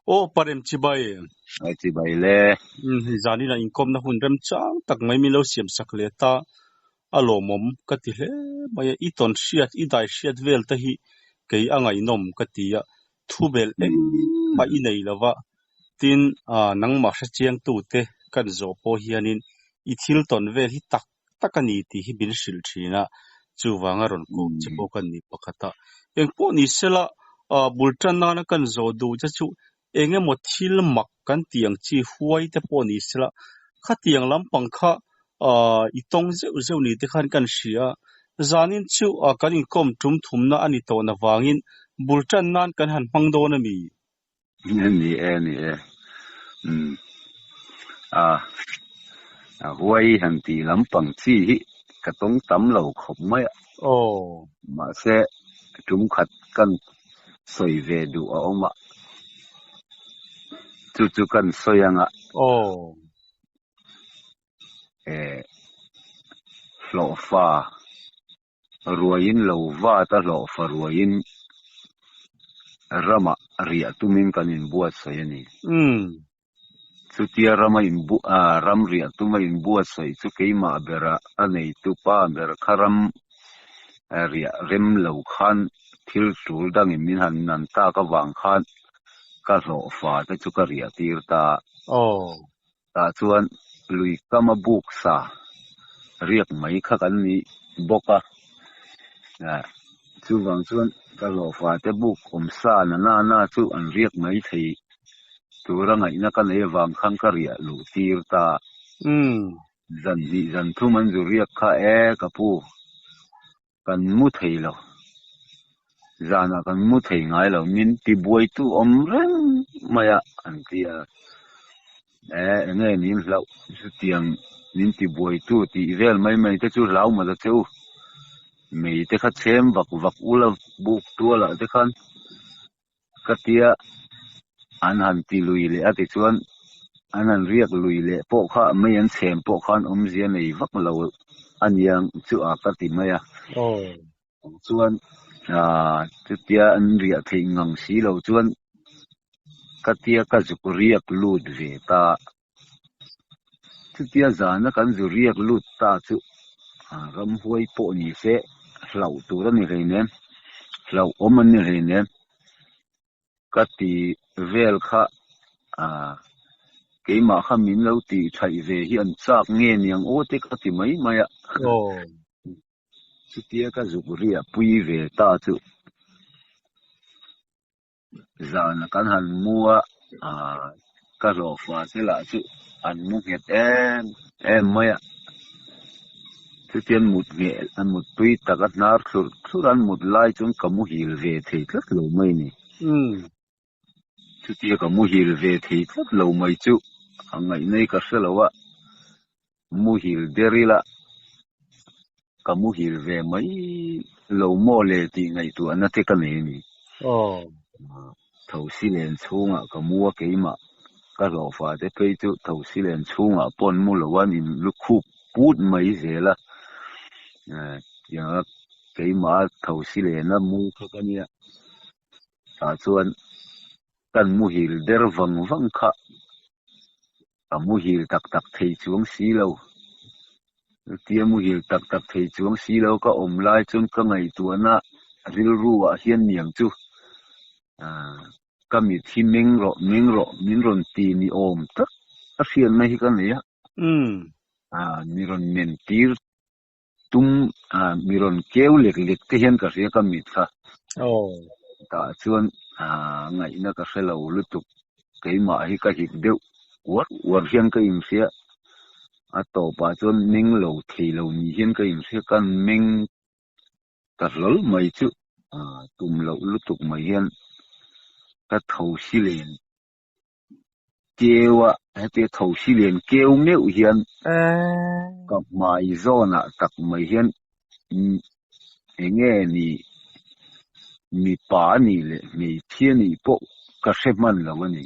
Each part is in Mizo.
Aw Parem chibai. Ai chibai le. Umm hei zanin ah inkawmna hun remchang tak mai min lo siam sak leh ta a lawmawm ka ti hle mai a, i tawn hriat i dai hriat vel te hi kei a ngaihnawm ka ti a, thu belh engmah i nei lo va, tin ah nangmah hrechiang tute kan zawh pawh hianin i thil tawn vel hi tak tak a ni tih hi min hrilh thin a, chuvanga rawn kawm che pawh ka ni pakhat a. Engpawh ni sela, bul tan nana kan zawh duh che chu eng emaw thil mak kan tih ang chi huai te pawh ni sela, khatiang lampang kha i tawng zeuh zeuh ni te khan kan hria a. Zanin chu kan inkawm tum thumna a ni tawh avangin bul tan nan kan han hmang dawn a mi? Ni e, ni e. Umm. A, a huai han tih lampang chi hi ka tawng tam lo khawp mai a. Aw. Mahse, tum khat kan sawi ve duh a awm a. Chu chu kan sawi ang a. Aw. Eh, hlawhfa. Ruaiin lo vat a hlawhfa ruaiin ramah riah tumin kan inbuatsaih a ni. Chutia rama inbu ram riah tuma inbuatsaih chu keimah bera a neitu pa ber kha ram riah rem lo khan thil tul dangin min han nan tak avang khan ka hlawhfa te chu ka riah tir ta a. Tah chuan lui kama buk sa riak mai kha kan ni bawk a, chuvang chuan ka hlawhfa te buk awm sa na na na chu an riak mai thei tura ngaihna ka nei avang khan ka riah luh tir ta. Zan hnih zan thum an zu riak kha e ka pu. Kan mu thei lo. Zanah kan mu thei ngai lo. Min ti buaitu awm reng mai a, an ti a. E, enge nin hlauh chutiang min ti buaitu tih vel mai mai te chu hlau mawla che u. Mei te kha chhem vak vak ula buk tualah te khan ka tia an han ti lui leh a tichuan an han riak lui leh pawh kha mei an chhem pawh khan awmzia nei vak lo a niang chu a ka ti mai a. Chuan chutia an riah theih ngang si lo chuan ka tia ka zuk riak lut ve ta. Chutia zana kan zu riak lut ta chu ramhuai pawh ni se hlauh tur a ni hleinem, hlauhawm an ni hleinem ka ti vel kha keimah kha min lo tih thaih ve hi an chak nge niang aw te ka ti mai mai a. Chutia ka zuk riah pui ve ta chu. Zana kan han mu a, ka hlawhfa te lah chu an mu nghet em em mai a. Chutiang mut ngheh an mut tui tak a hnar thlurh thlurh an mut lai chuan ka muhil ve thei tlat lo mai ni. Chutia ka muhil ve thei tlat lo mai chu a ngaihnai ka hre lo a, muhil der ila ka muhil ve mai lo maw le tih ngaihtuahna te ka nei a ni. Thosi len chhungah ka mu a keimah ka hlawhfa te phei chu thosi len chhungah pawh an mu lo a, an in lu khup put mai zel a, tianga keimah thosi lena mu kha ka nia. Tah chuan kan muhil der vang vang kha ka muhil tak tak thei chuang si lo. Chutia muhil tak tak thei chuang si lo ka awm lai chuan ka ngaihtuahna rilru ah hian niang chu ka mit hi meng rawh meng rawh min rawn ti ni awm tak a hriatna hi ka nei a. Mi rawn men tir Tum mi rawn keu lek lek te hian ka hria ka mit kha. Tah chuan ngaihna ka hre lo lutuk. Keimah hi ka hip deuh uar uar hian ka inhria. A tawpah chuan meng lo thei lo ni hian ka inhria. Kan meng ta hlawl mai chu tum loh lutuk mai hian ka tho si len. Keu a, hetia thosi lian keu meuh hian ka hmai zawnah tak mai hian eng nge ni mipa a nih leh hmeichhia nih pawh ka hre hman lo a ni.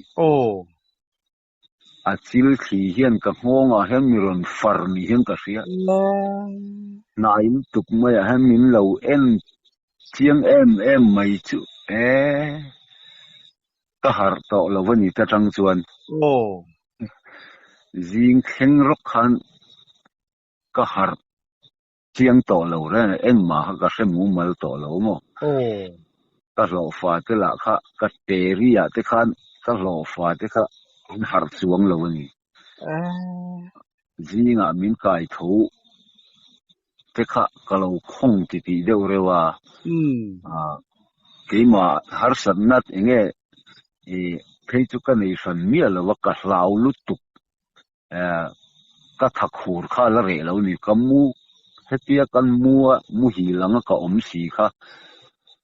A chil thli hian ka nghawngah hian mi rawn far ni hian ka hria. Hnai lutuk maiah hian min lo en chiang em em mai chu e. Ka harh tawh lo a ni ta tang chuan. Aw. Zing thleng rawk khan ka harh chiang tawh lo reng a, engmah kha ka hre mumal tawh lo maw? Aw. Ka hlawhfa te lah kha ka teri ah te khan ka hlawhfa te kha an harh chuang lo a ni. Zingah min kai tho te kha ka lo khawng ti tih deuh reuh a, keimah harsatna eng nge phei chu ka nei hran miah lo a, ka hlau lutuk ka tha khur kha la reh lo ni, ka mu hetia kan mu a muhil anga ka awm si kha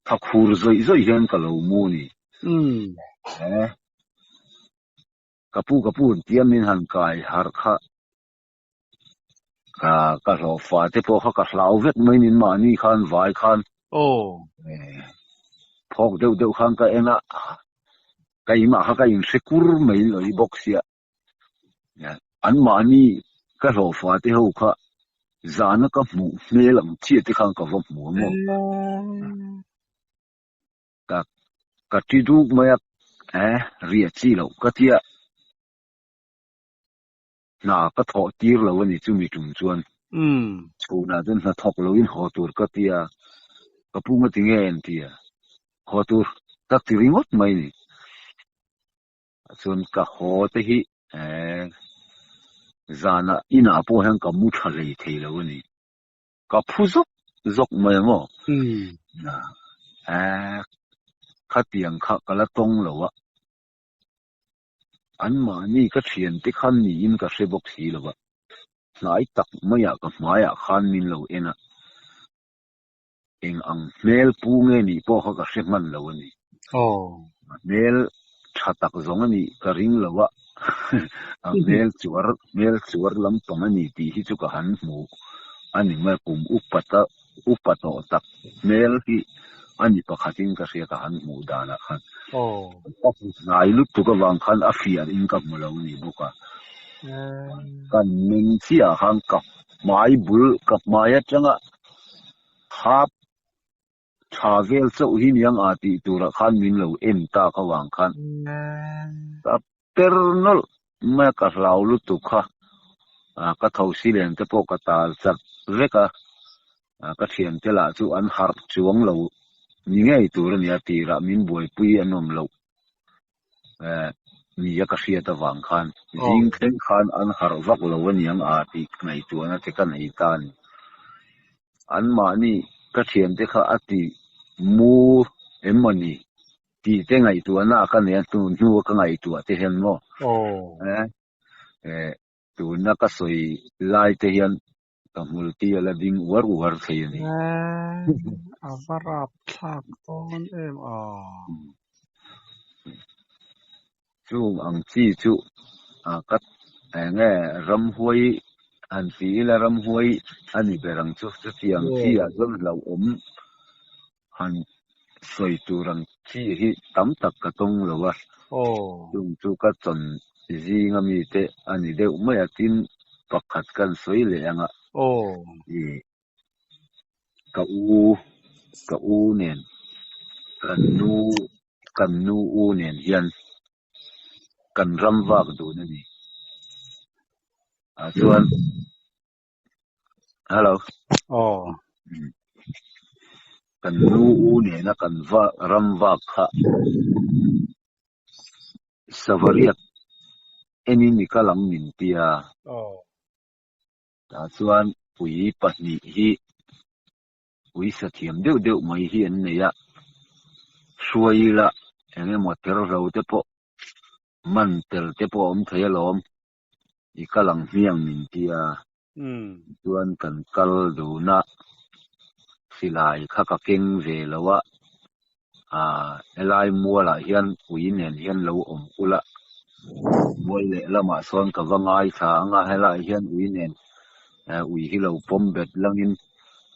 tha khur zawih zawih hian ka lo mu ni. Ka pu ka pu tia min han kai harh kha ka ka hlawhfa te pawh kha ka hlau vek mai nin mahni khan vai khan Aw. Phawk deuh deuh khan ka en a, keimah kha ka inhre kur mai lawih bawk sia. An mahni ka hlawhfa te ho kha zana ka hmuh hmel ang chiah te khan ka va hmu a maw. Ka ka ti duk mai a, eh riah chi loh ka tia hna ka thawh tir lo a ni chumi tum chuan. Chhunah chuan hna thawk loin haw tur ka tia, ka pu nga ti nge an tia, haw tur ka ti ringawt mai ni. Chuan ka haw te hi eh zanah inah pawh hian ka mu tha hlei thei lo a ni. Ka phu zawk zawk mai ang aw. Eh khatiang kha ka la tawng lo a. An mahni ka thian te khan niin ka hre bawk si lo a. Hnai tak maiah ka hmaiah khan min lo en a. Eng ang hmel pu nge nih pawh kha ka hre hman lo a ni. Hmel tha tak zawng a nih ka ring lo a, a hmel chuar hmel chuar lampang a ni tih hi chu ka han hmu a ni mai a, kum upa ta upa tawh tak hmel hi a ni pakhatin ka hria ka han hmuh danah khan. Ka hmu hnai lutuk avang khan a fiahin ka hmu lo a ni bawk a. Kan meng chiah khan ka hmai bul ka hmai atanga Thap tha vel chauh hi niang a tih turah khan min lo en tak avang khan ka per nawlh mai a, ka hlau lutuk kha ka tho si len te pawh ka tal chat vek a, ka thiante lah chu an harh chuang lo ni ngei tur a ni a, tirah min buaipui an awm loh ni a ka hriat avang khan zing thleng khan an harh vak lo a niang a tih ngaihtuahna te ka nei ta a ni. An mahni ka thiante kha a ti mu em maw ni tih te ngaihtuahna ka nei a hnu hnu a ka ngaihtuah te hian maw tuna ka sawi lai te hian Ka hmulti a la ding uar uar thei a ni. A va rap thlak dawn em aw. Chung ang chi chu ka eng nge ramhuai han ti ila ramhuai a ni ber ang chu. Chutiang chi ah chuan hlauhawm han sawi tur ang chi hi tam tak ka tawng lo a. Chung chu ka chawn zing a mite a ni deuh mai a, tin pakhat kan sawi leh ang a. Ka u, ka u nen, kan nu, kan nu u nen hian kan ram vak dun a ni. Ah chuan. Hello. Aw. Kan nu u nena kan va ram vak kha Savariat enin i kal ang min tia. Aw. Tah chuan ui pahnih hi ui sathiam deuh deuh mai hi an nei a. Hruai ila eng emaw terhlo te pawh man tel te pawh a awm thei alawm. I kal ang hmiang min ti a, chuan kan kal dun a, silai kha ka keng ve lo a, aah helai mualah hian ui nen hian lo awm ula, mual lehlamah sawn ka va ngaithla ang a, helaiah hian ui nen ui hi lo pawm bet langin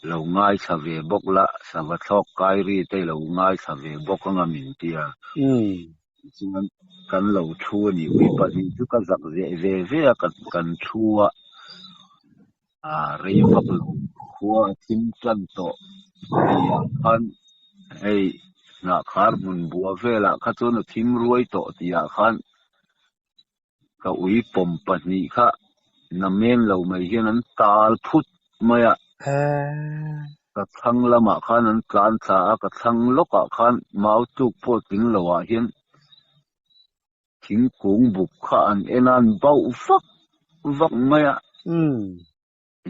lo ngaithla ve bawk la, sava thlawk kai ri te lo ngaithla ve bawk anga min ti a. Chuan kan lo thu a ni. Ui pahnih chu ka zak zeh ve ve a, kan thu a, ah rei vak lo khua a thim tan tawh tih ah khan hei. Hnah khar hmun bua velah kha chuan a thim ruai tawh tihah khan ka ui pawm pahnih kha namen lo mai hian an tal phut mai a. Ka thlang lamah khan an tlan thla a, ka thlang lawkah khan mau tluk pawh tling loah hian thingkung buk kha an en a, an bauh vak vak mai a.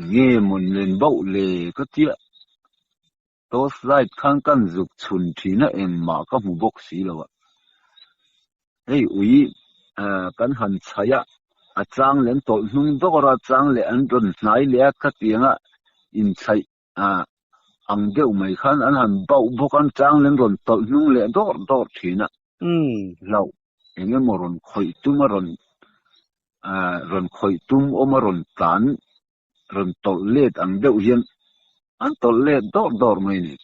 Nge mawn len bauh le ka tia. Torch light khan kan zuk chhun thin a engmah ka hmu bawk si lo a. Hei ui kan han chhaih a, a chang leh an tawlh hnung dawr a, chang leh an rawn hnai leh a khatianga inchhaih ang deuh mai khan an han bauh bawk a, an chang leh an rawn tawlh hnung leh dawr dawr thin a. Hlauh eng emaw rawn khawih tum a rawn rawn khawih tum awm a rawn tlan rawn tawlh let ang deuh hian an tawlh let dawr dawr mai a ni.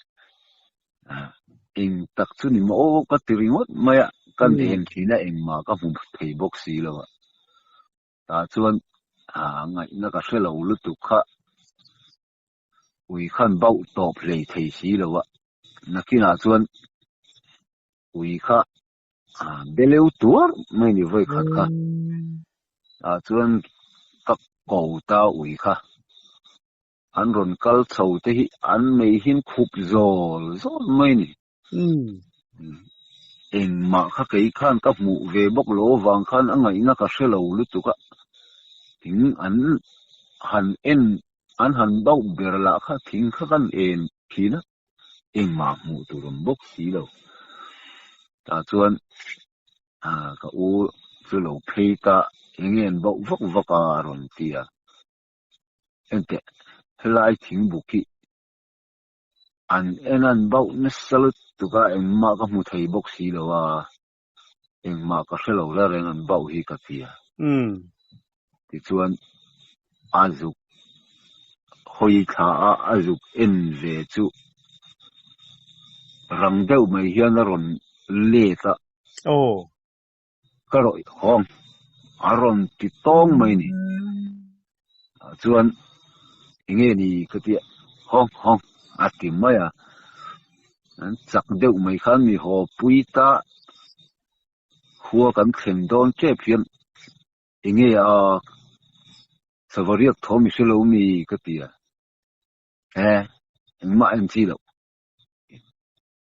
Eng tak chu ni maw aw ka ti ringawt mai a, kan en thin a engmah ka hmu thei bawk si lo a. Tah chuan ngaihna ka hre lo lutuk kha ui khan bauh tawp hlei thei si lo a, nakinah chuan ui kha beleu tuar mai ni vawi khat kha. Tah chuan ka ko ta ui kha. An rawn kal chho te hi an mei hin khup zawl zawl mai ni. Engmah kha kei khan ka hmuh ve bawk lo avang khan a ngaihna ka hre lo lutuk a. Thing an han en an han bauh ber lah kha thing kha kan en thin a. Engmah hmuh tur awm bawk si lo. Tah chuan ka u chu lo phei ta eng nge an bauh vak vak a a rawn ti a. Enteh helai thingbuk hi an en an bauh nasa lutuk a engmah ka hmu thei bawk si lo a, engmah ka hre lo la reng an bauh hi ka ti a. Tichuan a zuk hawi thla a, a zuk en ve chu rang deuh mai hian a rawn let a. Ka rawih hawng a rawn ti tawng mai ni. Chuan enge ni ka tia hawng hawng a ti mai a. An chak deuh mai khan mi haw pui ta khua kan thlen dawn tep hian enge a sava riak thawm i hre lo mi ka ti a. He engmah en chi loh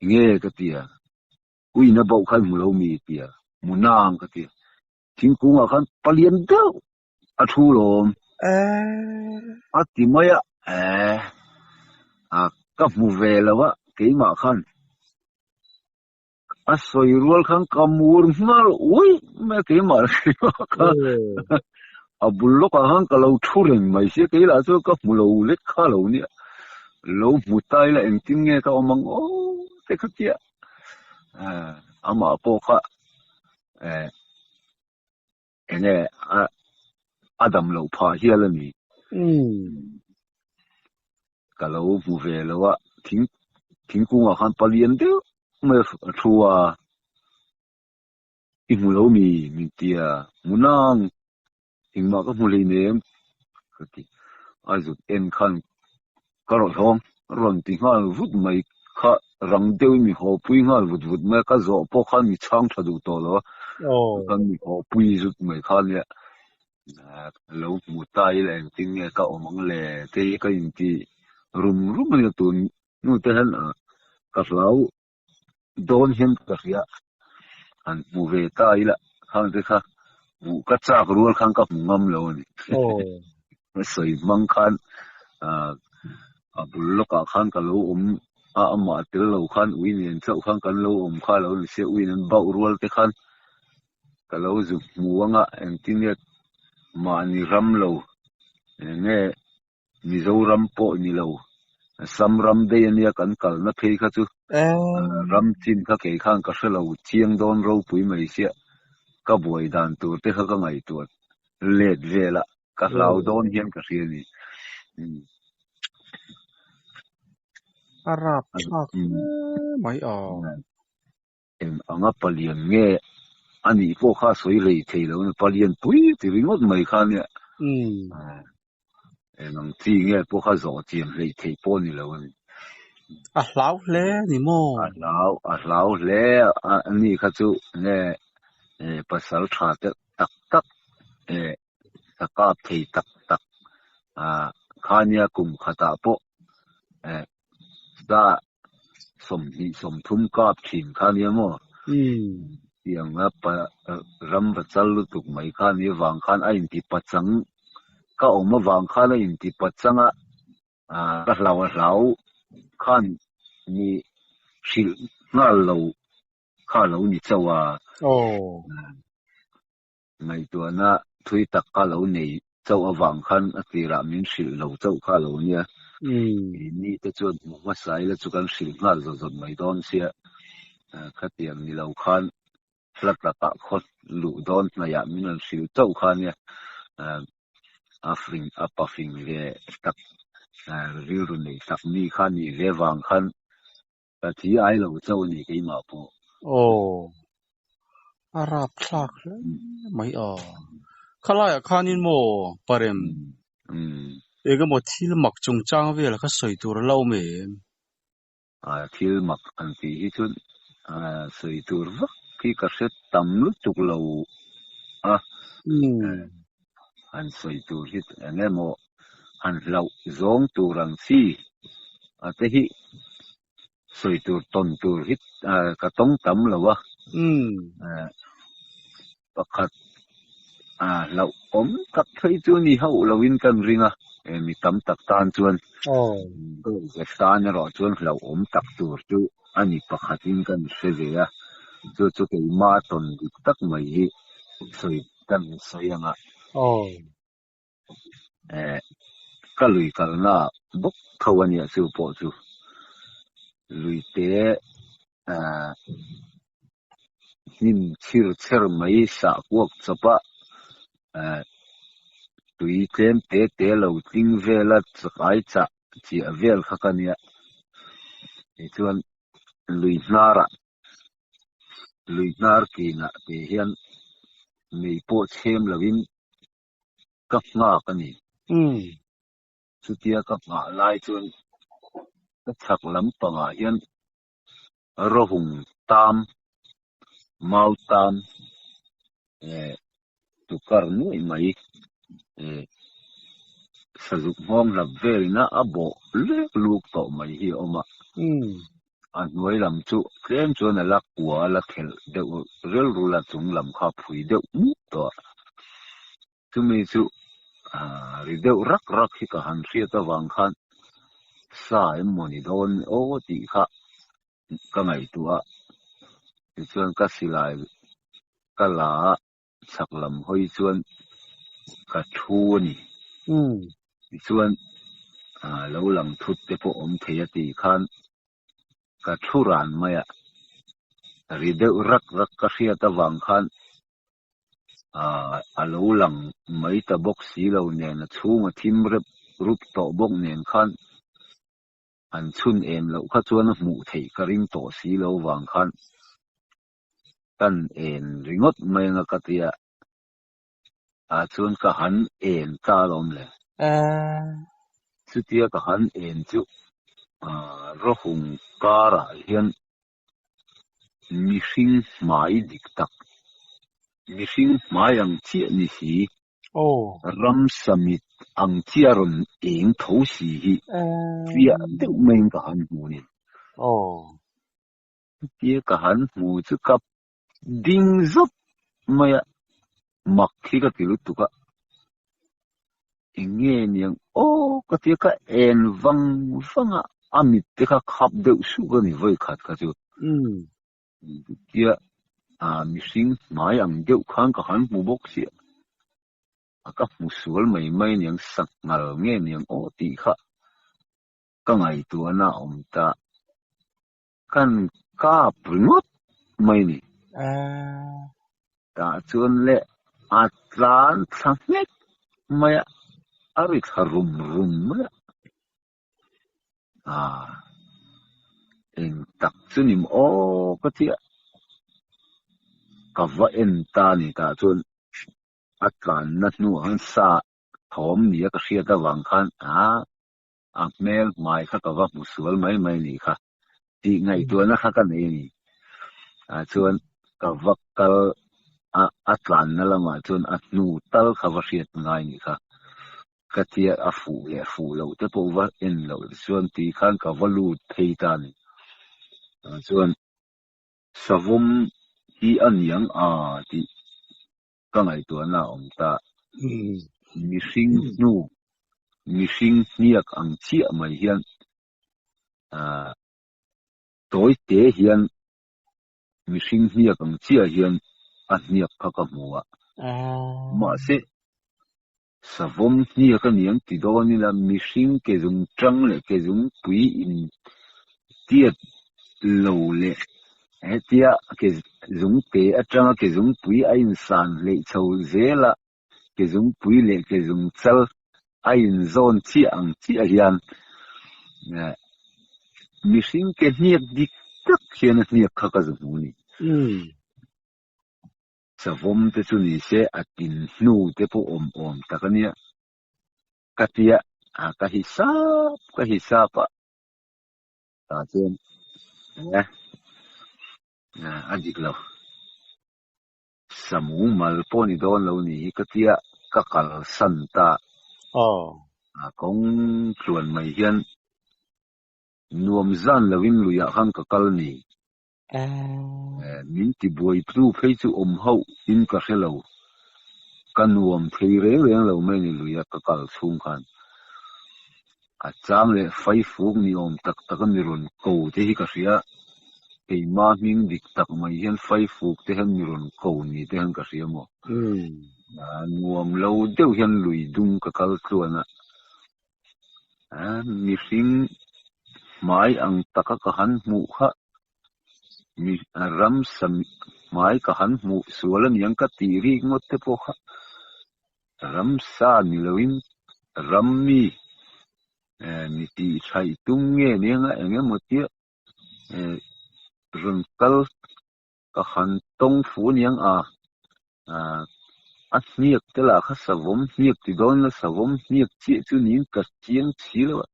enge ka ti a. Uina bauh khan hmu lo mi tia hmu nang ka ti. Thingkungah khan palian deuh a thu lawm. A ti mai a. A ka hmu ve lo a keimah khan a sawi rual khan ka mur nghal uih mai a keimah kha a bul lawkah khan ka lo thu reng mai sia kei lah chuan ka hmu lo lek kha lo nia. Lo hmu ta ila engtin nge ka awm ang aw te kha tia. Amah pawh kha enge a dam loh phah hial a ni. Ka lo hmu ve lo a, thing thingkungah khan palian deuh mai a thu a, i hmu lo mi min ti a, hmu nang engmah ka hmu hleinem ka ti. A zut en khan ka rawn hlawm rawn ti nghal vut mai kha rang deuhin mi haw pui nghal vut vut mai a, ka zawh pawh khan mi chhang tha duh tawh lo a, khan mi haw pui zut mai kha nia lo hmu ta ila engtin nge ka awm ang le te hi ka inti rum rum a nia tun hnu te hian ka hlau dawn hian ka hria han hmu ve ta ila khang te kha hmuh ka chak rual khan ka hmu ngam lo a ni. Sawi hmang khan a bul lawkah khan ka lo awm a, amah tel lo khan ui nen chauh khan kan lo awm kha lo ni sia, uiin an bauh rual te khan ka lo zu hmu anga engtin nge mahni ram lo eng nge Mizoram pawh ni lo, Assam ram daih ania kan kalna phei kha chu ram chin kha kei khan ka hre lo chiang dawn ropui mai sia, ka buai dan tur te kha ka ngaihtuah let vel a, ka hlau dawn hian ka hria a ni. A rap thlak hle mai a. Eng anga palian nge a nih pawh kha a sawi hlei thei lo a, palian pui ti ringawt mai kha nia. Eng ang chi nge pawh kha zawh chian hlei thei pawh a ni lo a ni. A hlau hle ni maw? A hlau, a hlau hle a ni kha chu nge pasal tha te tak tak ka kap thei tak tak khania kum khatah pawh za 20 30 kap thin kha nia maw? Tianga pa ram va chal lutuk mai kha ni avang khan a inti pachang ka awm avang khan a inti pachang a ka hlau a hlau khan mi hrilh nghal lo kha lo ni chauh a. Ngaihtuahna thui tak kha lo nei chauh avang khan a tirah min hrilh lo chauh kha lo nia. Ni te chuan hmu hmasa ila chu kan hrilh nghal zawt zawt mai dawn sia. Khatiang ni lo khan hla takah khaw luh dawn hnaihah min rawn hrilh chauh kha nia. A fing a pa fing ve tak rilru nei tak mi kha nih ve vang khan ka thi ai lo chauh a ni keimah pawh. Aw, a rapthlak hle mai a. Khalaiah khanin maw Parem, engemaw thil mak chungchang vel kha sawi tur a la awm em? Thil mak an tih hi chuan sawi tur vak hi ka hre tam lutuk lo a, han sawi tur hi eng emaw han hlauh zawng tur ang chi a te hi sawi tur tawn tur hi ka tawng tam lo a, pakhat hlauh awm tak phei chu ni hauh loin kan ring a, mi tam tak tan chuan tan erawh chuan hlauh awm tak tur chu a ni pakhatin kan hre ve a, chu chu keima tawn dik tak mai hi sawi kan sawi ang a. Ka lui kalna bawk tho a nia chu pawh chu luite hnim chhir chher mai sah kuak chawp a tui tlem te te lo tling vel a chakai chah chiah vel kha ka nia tichuan lui hnarah lui hnar kinah te hian mei pawh chhem lovin ka nghak a ni. Chutia ka nghah lai chuan ka chhak lampangah hian rawhung tam, mau tam eh tukar nuaih mai eh sazuk nghawng hlap velina a bawh lek luk tawh mai hi a awm a. A hnuai lam chu tlem chuan a la kua a la thelh deuh rilru la chung lam kha a phui deuh mup tawh a. Chumi chu ri deuh rak rak hi ka han hriat avang khan sa em maw ni dawn aw tih kha ka ngaihtuah a. Tichuan ka silai ka la a chhak lam hawi chuan ka thu a ni. Tichuan lo lang thut te pawh awm thei a tih khan ka thu ran mai a, ri deuh rak rak ka hriat avang khan a lo lang mai ta bawk si lo nen a chhung a thim rep rup tawh bawk nen khan an chhun em loh kha chuan a hmuh theih ka ring tawh si lo vang khan kan en ringawt mai anga ka tia ah chuan ka han en ta alawm le. Chutia ka han en chu rawhung karah hian mihring hmai dik tak, mihring hmai ang chiah ni si, ramsa mit ang chiah rawn eng tho si hi fiah deuh maiin ka han hmu a ni. Chutia ka han hmu chu ka ding zawt mai a, mak hi ka ti lutuk a, eng nge niang aw ka tia ka en vang vang a, a mit te kha khap deuh suk a ni vawi khat kha chu. Chutia mihring hmai ang deuh khan ka han hmu bawk sia, a ka hmu sual mai mai niang sanghal nge niang aw tih kha ka ngaihtuahna a awm ta. Kan kap ringawt mai ni. Tah chuan le a tlan thla nghek mai a, a ri thla rum rum mai a. Aa, eng tak chu ni maw aw ka ti a. Ka va en ta ni tah chuan a tlanna hnuah khan sa thawm nia ka hriat avang khan aa. A hmel hmai kha ka va hmu sual mai mai nih kha tih ngaihtuahna kha ka nei a ni. Ah chuan ka va kal a, a tlanna lamah chuan a hnu tal kha va hriat ngai nih kha. Ka tia a fuh leh fuh loh te pawh va en loh chuan ti khan ka va lut phei ta a ni. Ah chuan savawm hi a niang a tih ka ngaihtuahna a awm ta. Mihring hnu, mihring hniak ang chiah mai hian ah tawi te hian mihring hniak ang chiah hian a hniak kha ka hmu a. Mahse, savawm hniak a niang ti dawn ila mihring ke zung tang leh ke zung pui in tiat lo leh hetia ke zung te atanga ke zung pui a insan hleih chho zel a, ke zungpui leh ke zungchal a inzawn chiah ang chiah hian mihring ke hniak dik tak hian a hniak kha ka zu hmu a ni. Savawm te chu ni se a tin hnu te pawh awm awm tak a nia. Ka tia ka hisap ka hisap a tah chuan a dik lo. Samu mal pawh ni dawn lo ni hi ka tia ka kalsan ta. Aw. A kawng tluan mai hian nuam zan loin luiah khan ka kal ni. Min ti buaitu phei chu awm hauh in ka hre lo. Ka nuam thei reng reng lo mai ni luia ka kal chhung khan. A chang leh faifuk ni awm tak tak a mi rawn ko te hi ka hria. Keima hming dik tak mai hian faifuk te hian mi rawn ko ni te hian ka hria maw? Nuam lo deuh hian lui dum ka kal tluan a. Mihring hmai ang taka ka han hmuh kha mi ramsa hmai ka han hmuh sual aniang ka tih rik ngawt te pawh kha Ramsa ni loin rammi mi tih thaih tum nge nia eng emaw tia rawn kal ka han tawng fu aniang a, a hniak te lah kha savawm hniak ti dawn ila savawm hniak chiah chu niin ka chiang si lo a,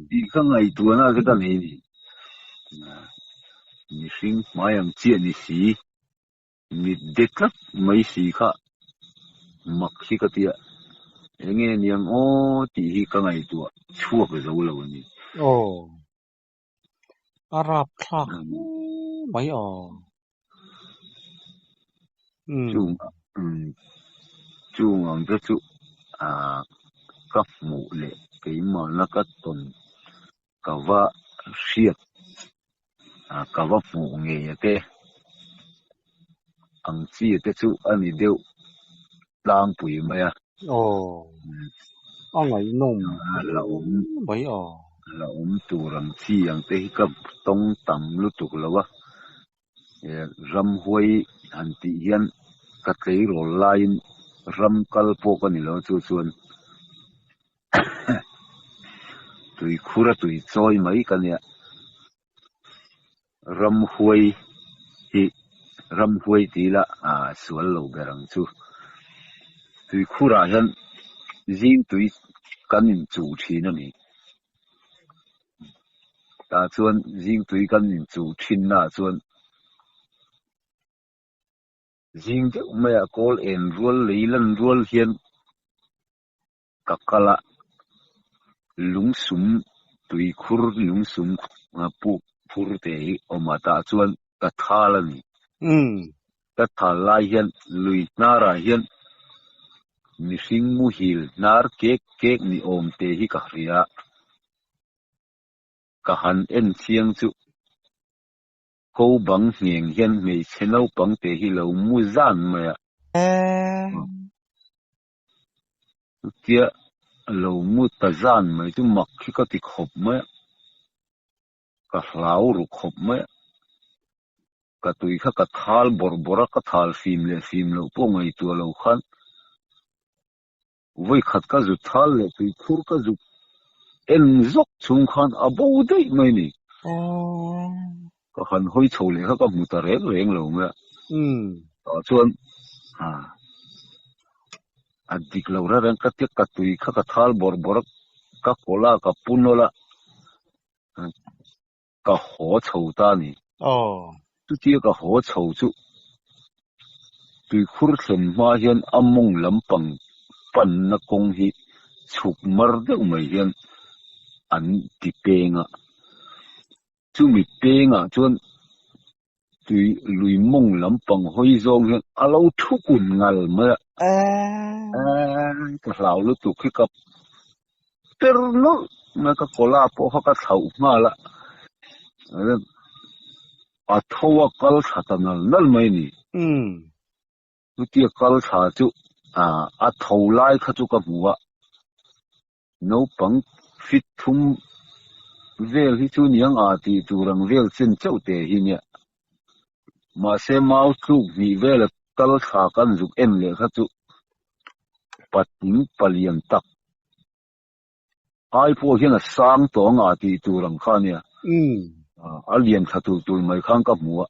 tih kha ngaihtuahna te ka nei a ni. Mihring hmai ang chiah ni si. Mit de tlat mai si kha mak hi ka tia, enge niang aw tih hi ka ngaihtuah chhuak zo lo a ni. Aw, a rap thlak hle mai aw. Chung chung ang te chu ka hmuh leh keimahna ka tawn ka va hriat Ka va hmuh ngei a te ang chi te chu a ni deuh tlangpui mai a. Aw, a ngaihnawm mai aw. La awm tur ang chi ang te hi ka tawng tam lutuk lo a, ramhuai han tih hian ka tleirawl laiin ram kal pawh ka ni lo chu chuan Tuikhur a tui chawi mai ka nia. Ramhuai hi ramhuai ti ila ah sual lo ber ang chu. Tuikhurah hian zing tui kan inchuh thin a ni. Tah chuan zing tui kan inchuh thinnaah chuan zing deuh maiah kawl en rual lei lan rual hian Ka kal a, lungsum tuikhur lungsum puk phur te hi awm a tah chuan ka thal a ni. Ka thal lai hian lui hnarah hian mihring muhil hnar kek kek ni awm te hi ka hria a, ka han en chiang chu ko bang ngheng hian hmeichhe naupang te hi lo mu zan mai a. Chutia lo mu ta zan mai chu mak hi ka ti khawp mai a, ka hlau ru khawp mai a, ka tui kha ka thal bawrh bawrh a, ka thal fim leh fim loh pawh ngaihtuah lo khan vawi khat ka zu thal leh tui khur ka zu en zawk chhung khan a bo daih mai a ni. Ka han hawi chho leh kha ka hmu ta reng reng lo mai a. Tah chuan a dik lo reng reng ka tia ka tui kha ka thal bawrh bawrh a, Ka kawla ka pu nawlh a, ka haw chho ta a ni. Chutia ka haw chho chu tuikhur thlen hma hian a mawng lampang panna kawng hi chhuk mar deuh mai hian an ti peng a. Chumi pengah chuan tui lui mawng lampang hawi zawng hian a lo thu kun ngal mai a. Ka hlau lutuk hi ka per nawlh mai a, ka kawla pawh kha ka thlauh nghal a. A tho a kal thla ta nal nal mai a ni. Chutia kal thla chu a tho lai kha chu ka hmu a. Naupang fit thum vel hi chu niang a tih tur ang vel chen chauh te hi nia. Mahse mau tluk hnih vela kal thla kan zuk en leh kha chu patling palian tak ai pawh hian a sang tawh ang a tih tur ang kha nia. A lian thla tul tul mai khan ka hmu a.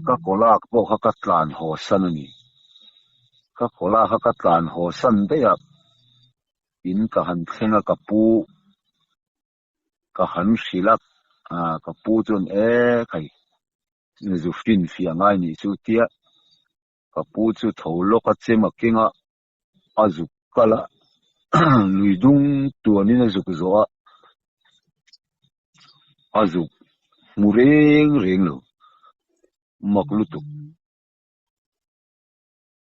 Ka kawlak pawh kha ka tlan haw san a ni. Ka kawla kha ka tlan haw san daih a, in ka han thleng a, ka pu ka han hrilh a, ka pu chuan e khai zu fin fiah ngai nih chu tia ka pu chu tho lawk a chem a keng a, a zuk kal a, lui dung tuanin a zuk zawh a, a zuk hmu reng reng lo, mak lutuk.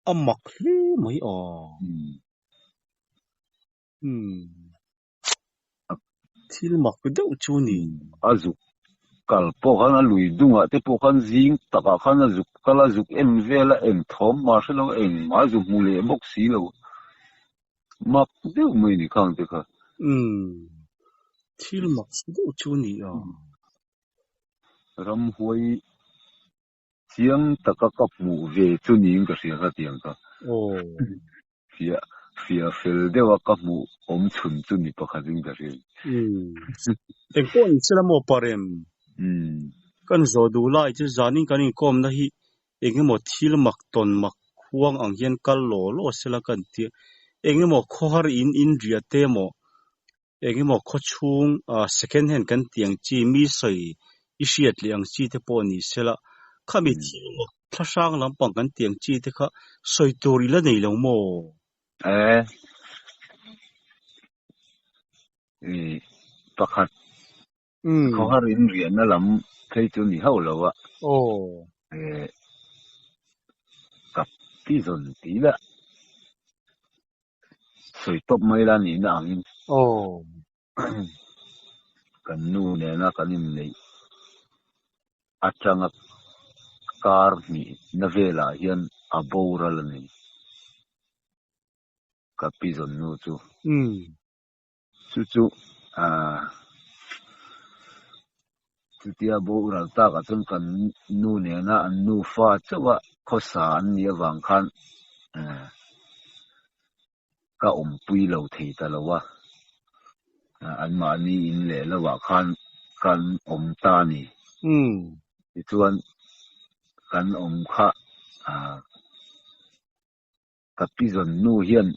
A mak hle mai aw. Umm. Thil mak deuh chu ni. A zuk kal pawh khan a lui dungah te pawh khan zing takah khan a zuk kal a zuk en vel a eng thawm mah hre lo engmah a zu hmu leh bawk si lo. Mak deuh mai ni khang te kha. Umm. Thil mak deuh chu ni aw. Ramhuai Chiang taka ka hmuh ve chu niin ka hria kha tiang ka fiah fiah fel deuha ka hmuh awm chhun chu ni pakhat in ka hria. Engpawh ni sela maw Parem? Kan zawh duh lai chu zanin kan inkawmna hi engemaw thil mak tawn mak huang ang hian kal law law sela kan ti a, engemaw khawhar in inriah te maw Engemaw khawchhung second hand kan tih ang chi, mi sawi i hriat leh ang chi te pawh ni sela, khami thil emaw thla hrang lampang kan tih ang chi te kha sawi tur i la nei lo maw? E, i pakhat khawhar in riahna lam phei chu ni hauh lo a. E, ka pi zawn ti la. Sawi tawp mai la nihna angin kan nu nena kan inneih atanga kar hnihna velah hian a boral a ni. Ka pi zawn nu chu. Chu chu chutia boral takah chuan kan nu nena an nufa chauh a khawsa an nih avang khan ka awmpui lo thei ta lo a, anmahni in leh lovah khan kan awm ta a ni. Tichuan kan awm kha Ka pi zawn nu hian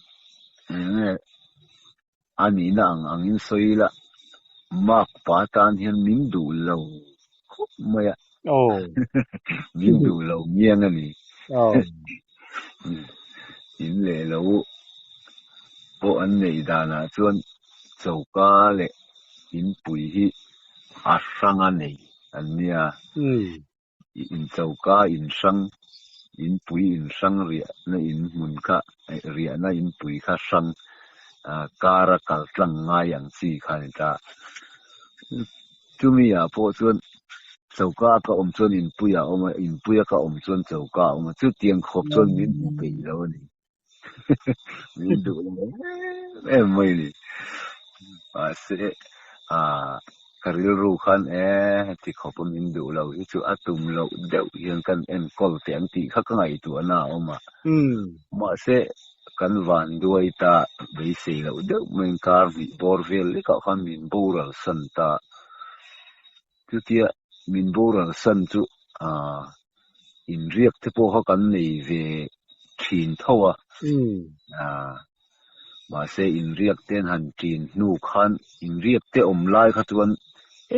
enge a nihna ang angin sawi ila, Mark pa tan hian min duh lo khawp mai a, min duh lo ngiang a ni. In leh lo pawh an neih danah chuan choka leh inpui hi a hrang a nei an nia. In choka in hrang, in pui in hrang riahna in hmun kha, riahna in pui kha hrang kar a kal tlang ngai ang chi kha a ni ta. Chumi ah pawh chuan choka a ka awm chuan in pui ah a awm a, in pui a ka awm chuan choka a awm a, chutiang khawp chuan min hmu peih lo a ni. Min duh lo em em mai a ni. Mahse ah ka rilru khan e heti khawp a min duh lo hi chu a tum loh deuh hian kan enkawl teh ang tih kha ka ngaihtuahna a awm a. Mahse kan van duai ta beisei loh deuh maiin kar hnih bawr vel lekah khan min boral san ta. Chutia min boral san chu ah inriak te pawh kha kan nei ve thin tho a, Mahse inriak te an han ṭin hnu khan inriak te awm lai kha chuan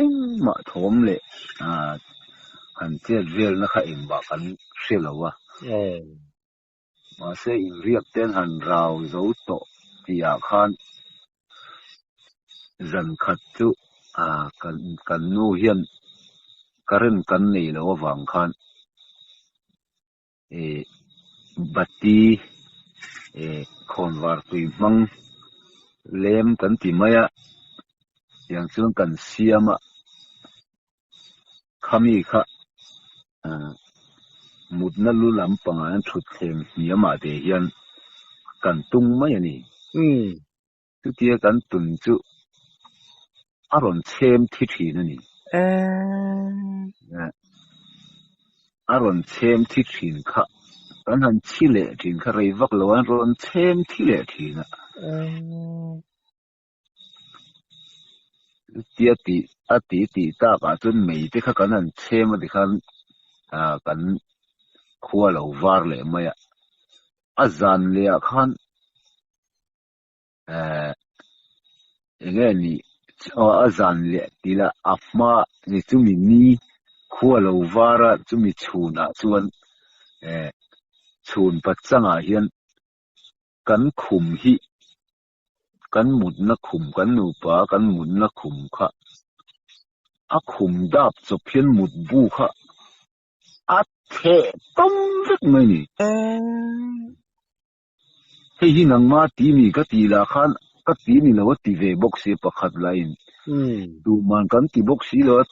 engmah thawm leh han chet velna kha engmah kan hre lo a. Mahse inriak te an han rau zo tawh tihah khan zan khat chu kan nu hian current kan nei loh avang khan Bati khawnvar tui hmang lem kan ti mai a, tiang chuan kan siam a, khami kha mutna lu lampangah hian thutthleng hniamah te hian kan tung mai a ni. Chutia kan tun chu a rawn chhem thi thin a ni. A rawn chhem thi thin kha kan han chhi leh thin kha rei vak lo a rawn chhem thi leh thin a. Chutia tih a tih tih takah chuan mei te kha kan han chhem a tikhan kan khua lo var leh mai a. A zan leh ah khan eh enge ni aw a zan leh tih lah a hma ni chumi ni khua lo var a chumi chhunah chuan eh chhun pachangah hian kan khum hi kan mutna khum kan nupa kan mutna khum kha a khum dap chawp hian mutbu kha a theh tam vek mai ni. Hei hi nangma ti mi ka tih lah khan ka ti ni lo a ti ve bawk si pakhat lahin tuhman kan ti bawk si lo a,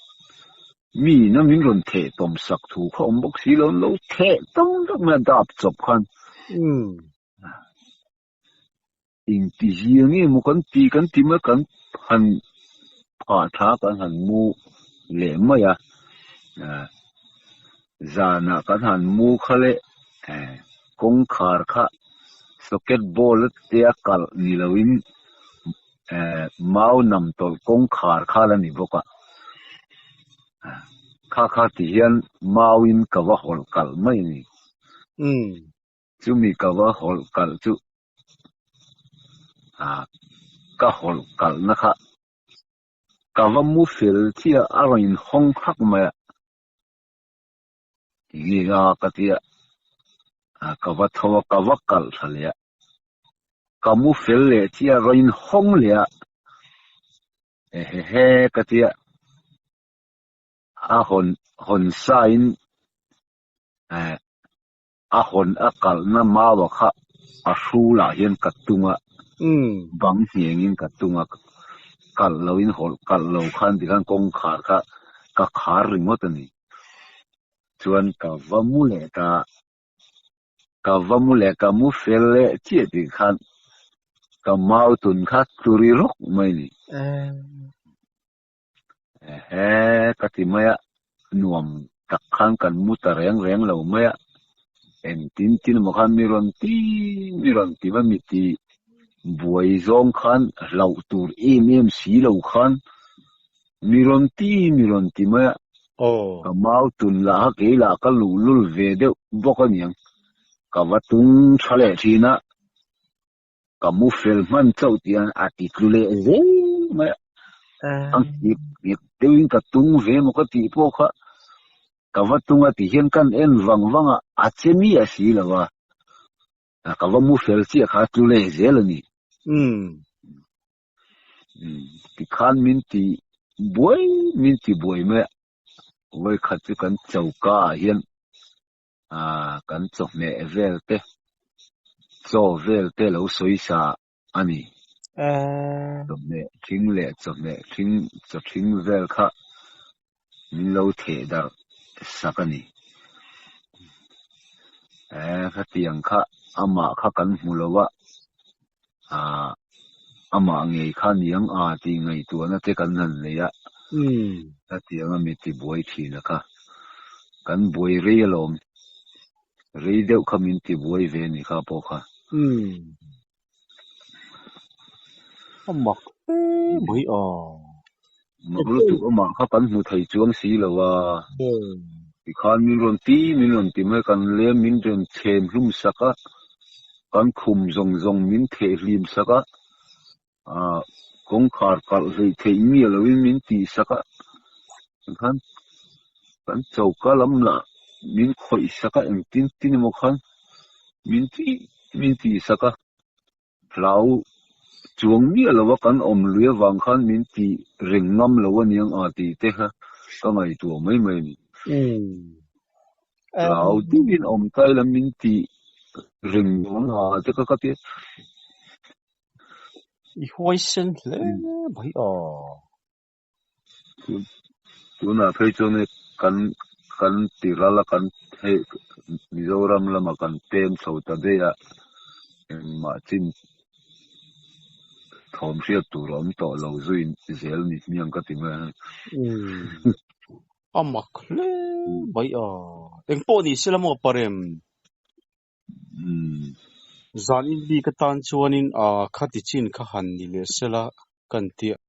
mi ina min rawn theh tawm sak thu kha awm bawk si lo, an lo theh tam vek mai a dap chawp khan. Engti zia nge maw kan ti kan ti mai kan han phah tha kan han mu leh mai a, Zanah kan han mu kha leh kawngkhar kha socket ball a te a kalh ni loin mau nam tawlh kawngkhar kha la ni bawk a. Kha kha ti hian mauin ka va hawlh kalh mai a ni. Chumi ka va hawlh kalh chu ka hawlh kalhna kha ka va mu fel chiah a rawn inhawng hak mai a. Tinge a ka ti a, ka va tho a, ka va kalh tha leh a, ka mu fel leh chiah a rawn inhawng leh a, ehehe ka ti a, a hawn hawn sa in a hawn a kalhna mau a kha a hrulah hian ka tung a, bang nghengin ka tung a, kalh loin hawlh kalh lo khan tikhan kawngkhar kha ka khar ringawt a ni. Chuan ka va mu leh ta, ka va mu leh ka mu fel leh chiah tih khan ka mau tun kha tlu ri rawk mai a ni. Ehe, ka ti mai a, nuam tak khan kan mu ta reng reng lo mai a, engtin tin emaw khan mi rawn ti mi rawn ti va mi ti buai zawng khan hlauh tur em em si lo khan mi rawn ti mi rawn ti mai a, ka mau tun lah kha kei lah ka luhlul ve deuh bawk aniang, ka va tung tha leh thin a. Ka mu fel hman chauh tih a a ti tlu leh zel mai a. A nghet nghet deuhin ka tung ve maw ka tih pawh kha ka va tung a ti hian kan en vang vang a, a che miah si lo a. Ka va mu fel chiah kha a tlu leh zel a ni. Tikhan min ti buai min ti buai mai a. Vawikhat chu kan choka ah hian ah kan chawhmeh vel te chaw vel te lo sawi sa a ni. Chawhmeh thing leh chawhmeh thing chaw thing vel kha min lo theh darh sak a ni. Eh khatiang kha amah kha kan hmu lo a, ah amah ngei kha niang a tih ngaihtuahna te kan han nei a, khatianga mi tibuai thin a kha kan buai rei alawm, rei deuh kha min tibuai ve ni kha pawh kha. A mak hle mai a. Mak lutuk amah kha kan hmu thei chuang si lo a, tikhan min rawn ti min rawn ti mai kan lem min rawn chhem hlum sak a. Kan khum zawng zawng min theh hlim sak a, ah kawngkhar kalh hleih theih miah loin min tih sak a, tikhan kan choka lam lah min khawih sak a, engtin tin emaw khan min tih min tih sak a, hlau chuang miah lo a kan awm lui avang khan min tih reng ngam lo aniang a tih te kha ka ngaihtuah mai mai a ni. Hlau deuhin awm ta ila min tih reng dawn ha te kha ka ti a. I huaisen hle mai a. Tunah phei chuan hei kan kan ti ral a kan hei Mizoram lama kan pem chho ta daih a engmah chin thawm hriat tur a awm tawh lo zui zel ni hmiang ka ti mai a. A mak hle mai a. Engpawh ni se la maw Parem? Zan in bik atan chuanin a khati chin kha han ni leh se la kan ti a.